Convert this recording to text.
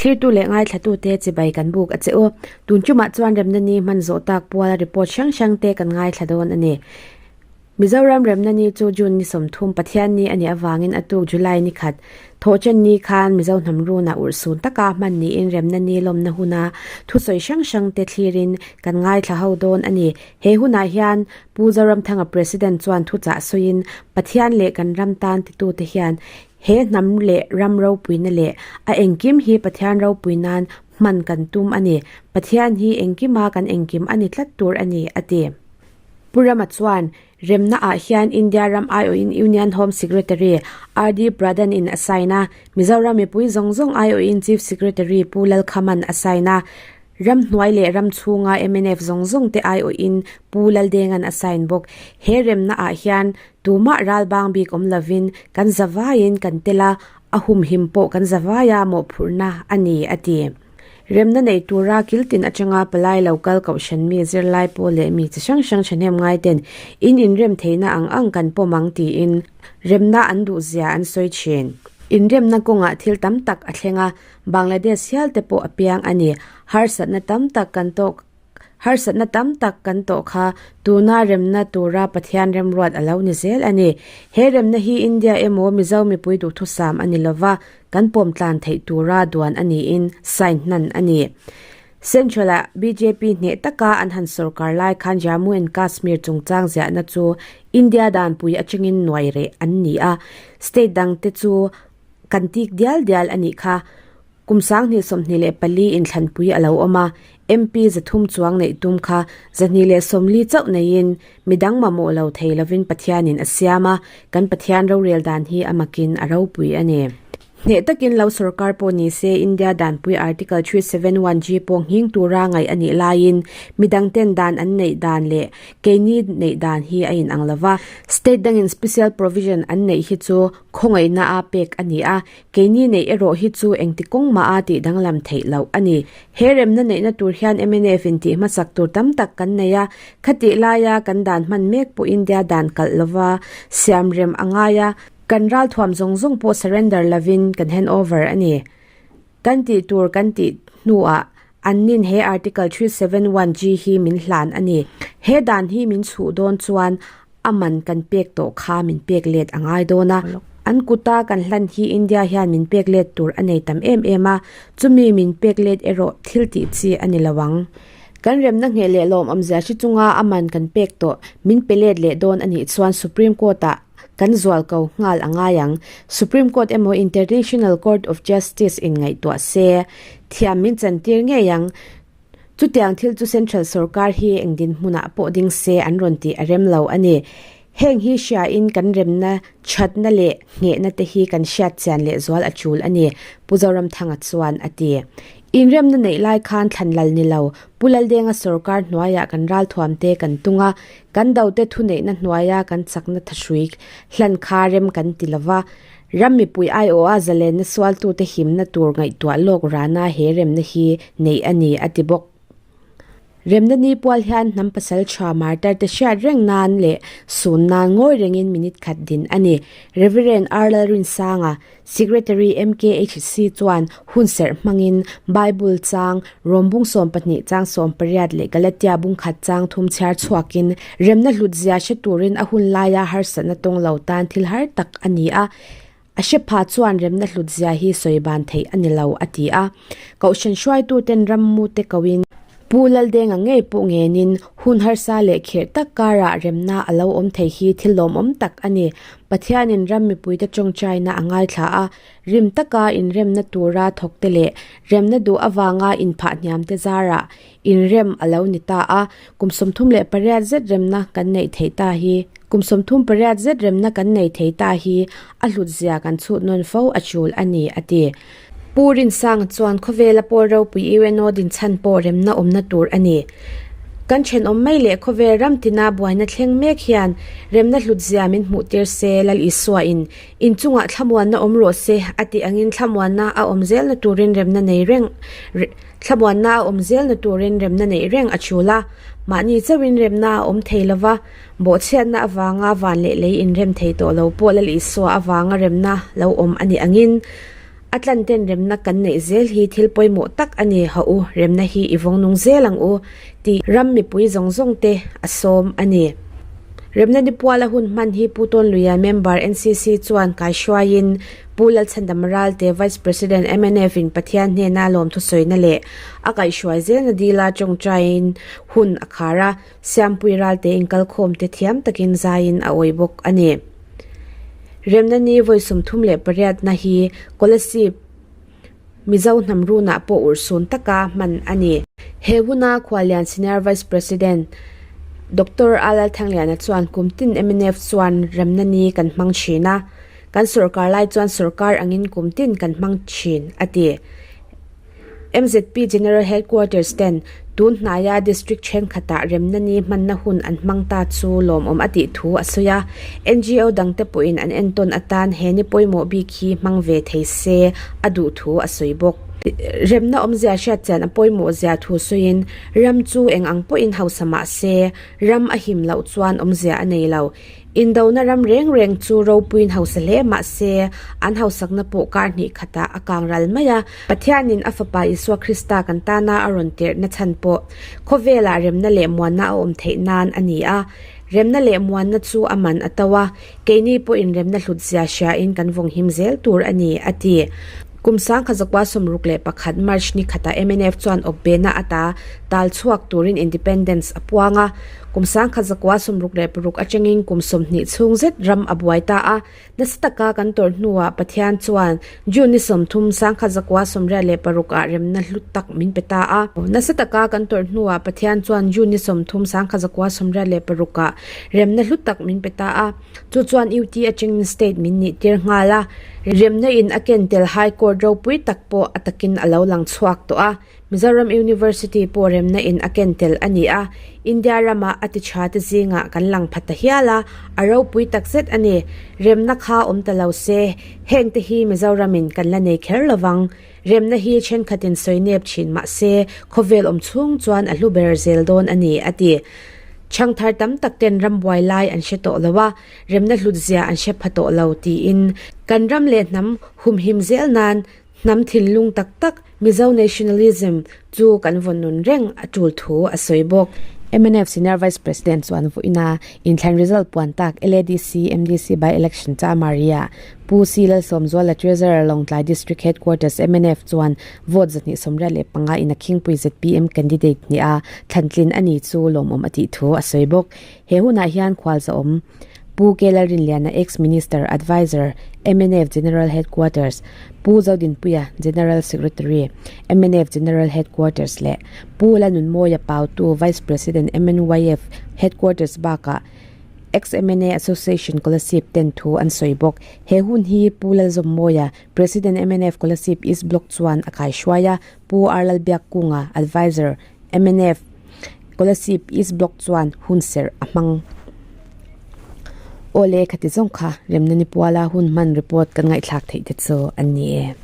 Thlirtu leh ngaithlatute chibai kan buk a che u. Tun tumah chuan remna ni hman zawh tak puala report hrang hrang te kan ngaithla dawn a ni. Mizoram remna ni chu June ni 30 Pathian ni a nih avangin a tuk July ni khat Thawhchen ni khan Mizo hnam runah urhsun taka hman niin remna ni lawmna huna thusawi hrang hrang te thlirin kan ngaithla ho dawn a ni. He hunah hian Pu Zoramthanga President chuan thuchah sawiin Pathian leh kan ram tan titute hian He hnam leh ram ropuina leh a engkim hi Pathian ropui nan hman kan tum a ni. Pathian hi engkima kan engkim a ni tlat tur a ni, a ti. Pu Rama chuan, Remna ah hian India ram aiawhin Union Home Secretary RD Pradhan in a sign a, Mizoram mipui zawng zawng aiawhin Chief Secretary Pu Lalkhaman a sign a, Ramhnuai leh ram chhunga mnf zawng zawng te aiawhin Pu Laldenga'n a sign bawk. He remna ah hian tumah ral bang bik awm lovin kan zavaiin kan tel a, a humhim pawh kan zavaia mawhphurhna a ni, a ti. Remna nei tura kiltin atanga palai lo kal kohhran mi zirlai pawl leh mi chi hrang hrang thahnem ngai ten in inrem theihna ang ang kan pawm ang tiin remna an duhzia an sawi thin. Inremna kawngah thil tam tak a thleng a, Bangladesh hial te pawh a piang a ni. Harsatna tam tak kan tawk Harsatna tam tak kan tawh kha tuna remna tura Pathian remruat a lo ni zel a ni. He remna hi India emaw Mizo mipui duhthusam a ni lova, kan pawm tlan theih tura duan a niin sign hnan a ni. Central-ah bjp hneh taka an han sorkar lai khan Jammu and Kashmir chungchang ziahna chu India danpui atangin nuai reh an ni a, state dangte chu Kan tik dial dial a nih kha. Kum 2024 inthlanpui a lo awm a, MP 300 chuang neih tum kha 240 chauh neiin midang mamawh lo thei lovin Pathianin a siam a, kan Pathian rorel dan hi a makin a ropui a ni. Hneh takin lo sorkar pawh ni se India danpui Article 371G pawh nghing tura ngaih a nih laiin midangten dan an neih dan leh keini neih dan hi a inang lova. State dangin special provision an neih hi chu Khawngaihna a pek a ni a, keini neih erawh hi chu engti kawng mah a tih danglam theih loh a ni. He remna neihna tur hian mnf in tih hmasak tur tam tak kan nei a, khatih laia kan dan hman mek pawh India dan kalh lova siam rem a ngai a, kan ralthuam zawng zawng pawh surrender lovin kan hand over a ni. Kan tih tur kan tih hnuah annin he Article 371G hi min hlan a ni. He dan hi min chhuh dawn chuan a man kan pek tawh kha min pek let a ngai dawn a. An kuta kan hlan hi India hian min pek let tur a nei tam em em a, chumi min pek let erawh thil tih chi a ni lo ang. Kan remna ngheh leh lawmawmzia hri chunga a man kan pek tawh min pe let leh dawn a nih chuan Supreme Court-ah Kan zual ko nghal a ngai ang. Supreme Court emaw International Court of Justice in ngaihtuah se, thiam min chantir ngei ang. Chutiang thil chu Central sorkar hi eng dinhmunah pawh ding se an rawn tih a rem lo a ni. Heng hi hriain kan remna, thatna leh nghehna te hi kan hriat chian leh zual a tul a ni, Pu Zoramthanga chuan a ti. Inremna neih lai khan thlan lal ni lo, Pu Laldenga sorkar hnuaiah kan ralthuam te kan tung a, Kan dote thuneihna hnuaia kan chakna thahrui hlan kha rem kan ti lova, ram mipui aiawha zalenna sualtute himna tur ngaihtuah lawk rana he remna hi neih a ni, a ti bawk. Remna ni pual hian hnam pasal tha martar te hriat reng nan leh sun nan ngawi rengin minute khat din a ni. Reverend R Lalrinsanga, Secretary MKHC chuan hunserh hmangin Bible chang Rom bung 12 chang 18 leh Galatia bung khat chang thum chhiar chhuakin remna hlutzia hre turin a hun laia harsatna tawng lo tan thil har tak a ni a, a hre pha chuan remna hlutzia hi sawi ban theih a ni lo, a ti a. Kohhran hruaituten rammute koin Pu Laldenga ngei pawh ngenin hun harsa leh khirh tak karah remna a lo awm thei hi thil lawmawm tak a ni. Pathianin ram mipuite tawngtaina a ngaithla a, rim taka inremna tura thawkte leh remna duh avanga inphah hniamte zarah inrem a lo ni ta a, kum 38 zet remna kan neih theih ta hi kum 38 zet remna kan nei thei ta hi a hlutzia kan chhut nawn fo a tul a ni, a ti. Pu Rinsanga chuan khawvela pawl ropui UNO dinchhan pawh remna awmna tur a ni. Kan thenawm mai leh khawvel ram tina buaina thleng mek hian remna hlutzia min hmuhtir se Lal Isuain inchungah thlamuanna awm rawh se a tih angin thlamuanna a awm zelna turin remna nei reng thlamuanna a awm zelna turin remna neih reng a chul a. Mahni chauhin remna a awm thei lova, bawhchhiatna avanga van leh lei inrem thei tawh lo pawh Lal Isua avanga remna lo awm a nih angin. A tlan ten remna kan neih zel hi thil pawimawh tak a ni hauh u, remna hi i vawng nung zel ang u tih ram mipui zawng zawng te a sawm a ni. Remna ni puala hun hman hi Pu Tawnluia member NCC chuan kaihruaiin Pu Lalchhandam Ralte Vice President mnf in Pathian hnena lawmthusawina leh a kaihhruai zelna dila tawngtaiin hun a khar a, Siampui Ralte inkalkhawm te thiam takin zaiin a awih bawk a ni. Remna ni vawi 38 na hi Kolasib Mizo hnam runah pawh urhsun taka hman a ni. He huna Khuallian Senior Vice President Doctor A Lalthangliana chuan kum tin mnf chuan remna ni kan hmang thin a, kan sawrkar lai chuan sawrkar angin kum tin kan hmang thin, a ti. MZP General Headquarters ten tun hnaia District thenkhatah remna ni hmanna hun an hmang ta chu lawmawm a tih thu a sawi a. NGO dangte pawhin an entawn atan he ni pawimawh bik hi hmang ve thei se a duh thu a sawi bawk. Remna awmzia hriatchian a pawimawh zia thu sawiin ram chu eng ang pawhin hausa mah se ram a him loh chuan awmzia a nei lo. Indona ram reng reng chu ropuiin hausa hle mah se, an hausakna pawh kar hnih khatah a kang ral mai a. Pathianin a Fapa Isua Krista kan tana a rawn tirhna chhan pawh khawvelah remna leh muanna a awm theih nan a ni a. Remna leh muanna chu a man a to a, keini pawhin remna hlutzia hriain kan vawnghim zel tur a ni, a ti. Kum 1961 March ni khatah mnf chuan awpbehna ata tal chhuak turin Independence a puang a. Kum 1966 atangin kum 20 chhung zet ram a buai ta a, nasa taka kan tawrh hnuah Pathian chuan June ni 30 1986 ah remna hlu tak min pe ta a. Nasa taka kan tawrh hnuah Pathian chuan June ni 30 1986 ah remna hlu tak min pe ta a, chu chuan UT atangin state min nih tir nghal a, remna in a ken tel High Court ropui tak pawh a takin a lo lang chhuak tawh a. Mizoram University pawh remna in a ken tel a ni a, India rama a ti tha te zingah kan lang pha ta hial a, a ropui tak zet a ni. Remna kha awm ta lo se, heng te hi Mizoram in kan la nei kher lovang. Remna hi thenkhatin sawi nep thin mah se, khawvel awm chhung chuan a hlu ber zel dawn a ni, a ti. Chhangthar tam tak ten ram buai lai an hre tawh lo a, remna hlut zia an hre pha tawh lo tiin kan ram leh hnam humhim zel nan Hnam thinlung tak tak, Mizo nationalism, chu kan vawn nun reng a tul thu a sawi bawk. Mnf Senior Vice President chuan vawiina inthlan result puan tak LADC MDC by-election cha Maria Pu C Lalsawmzuala Treasurer Lawngtlai District Headquarters mnf chuan vote 285 in a khingpui zpm candidate hnih a thlantlin a ni chu lawmawm a tih thu a sawi bawk. He hunah hian khualzawm Pu K Lalrinliana Ex-Minister Adviser, mnf General Headquarters, Pu Zodinpuia General Secretary, mnf General Headquarters leh Pu Lalnunmawia Pautu Vice President MNYF Headquarters bakah Ex-MNA Association Kolasib ten thu an sawi bawk. He hun hi Pu Lalzawmmawia, President mnf Kolasib East Block chuan a kaihruai a, Pu R Lalbiakkunga, Adviser, Mnf Kolasib East Block chuan hun serh a hmang. Awle khati zawng kha remna ni puala hun hman report kan ngaihthlak theih te chu an ni e.